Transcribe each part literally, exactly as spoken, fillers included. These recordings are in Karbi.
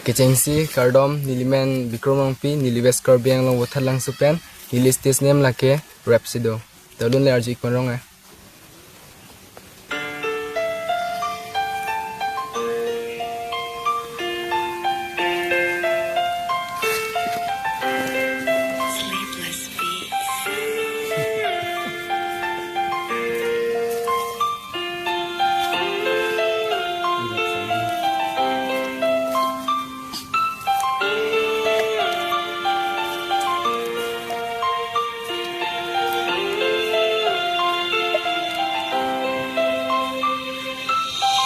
Kechengsi kardom, nelimen Bikram Rongpi, neli West Karbi Anglong Vothatlangso pen, neli stage name lake Rhapsody. Tadun le arju ik pon rong ai.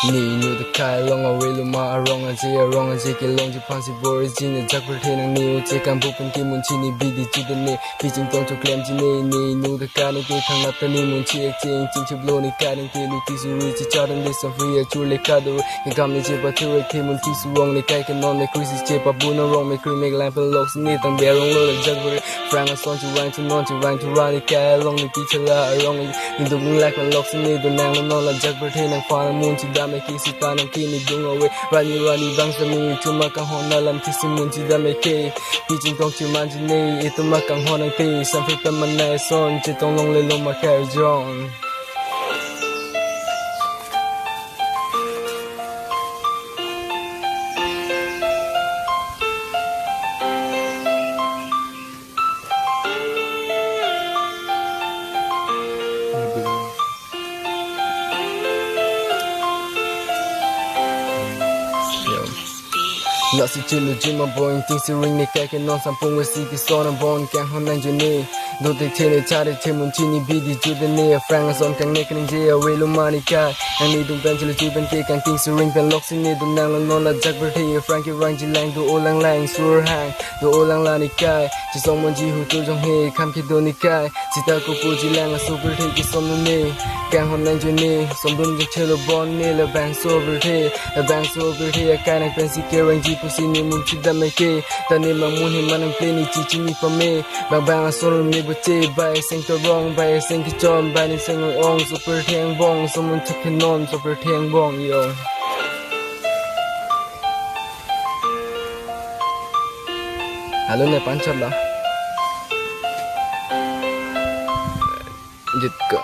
Ne inut akai along aveloma arong aje, arong aje kelongji aphansi bor-iji ne, jakpre the nang ne uche kangpu pen kemunchini bidi jutdam ne, pi chingtong choklemji ne. Ne inut akai ne ke thangnat ta ne munchi ekcheng chingchiplo ne, kai nang ke luti suri chicharang de, Samfri achur le kado, kengkam ne chepathur ek the munthi suwong ne, kai ke non me kruisi chepabun arong me kri mek lang pen loksi ne tang berong lo la jakpre. Phrang ason chuvang thunon chuvang thura ne, kai along ne pi chala arong ne duk ning lak pen loksi ne donang lo non la jakpre the nang phan munchidam ek ke, sita nang ke ne dung ave. Rani rani bang sami chuma kanghon alam thisi munchidam ek ke, pi chingtong chimanji ne, itum akanghon nangte, Samfri pen manai ason chetong longle lo ma karjong. Lasi chulu jima boy, ingting si ring ne, kai ke non sampung wesi ke son abon kanghon nang juni. Do te the ne chare the munchini bidi jutdam ne, aphrang ason kangnek ningje aveloma ne kai. Nang ne dung pen chulu ju pen ke kangting si ring pen loksi ne donang lo non la jakpre the, aphrang kevangji lang do-o lang lang sur hang, do-o lang la ne kai. Chisong monji hu tu jong he kham kedo ne kai. Sita kopuji lang aso pirthe kesom ne, kanghon nang juni, sondun jong chelo bon ne, labangso pirthe, labangso pirthe akai nang pensi kevangji pusi ne munchidam ek ke. Ta ne mangmun he manang ple ne chichini pame, bang bang ason me boche, bai seng torong, bai seng kechon, bai ne seng ong, so pirthe angbong, so mun thek non, so pirthe angbong yo. Halo ne panchot lo. Jit ko.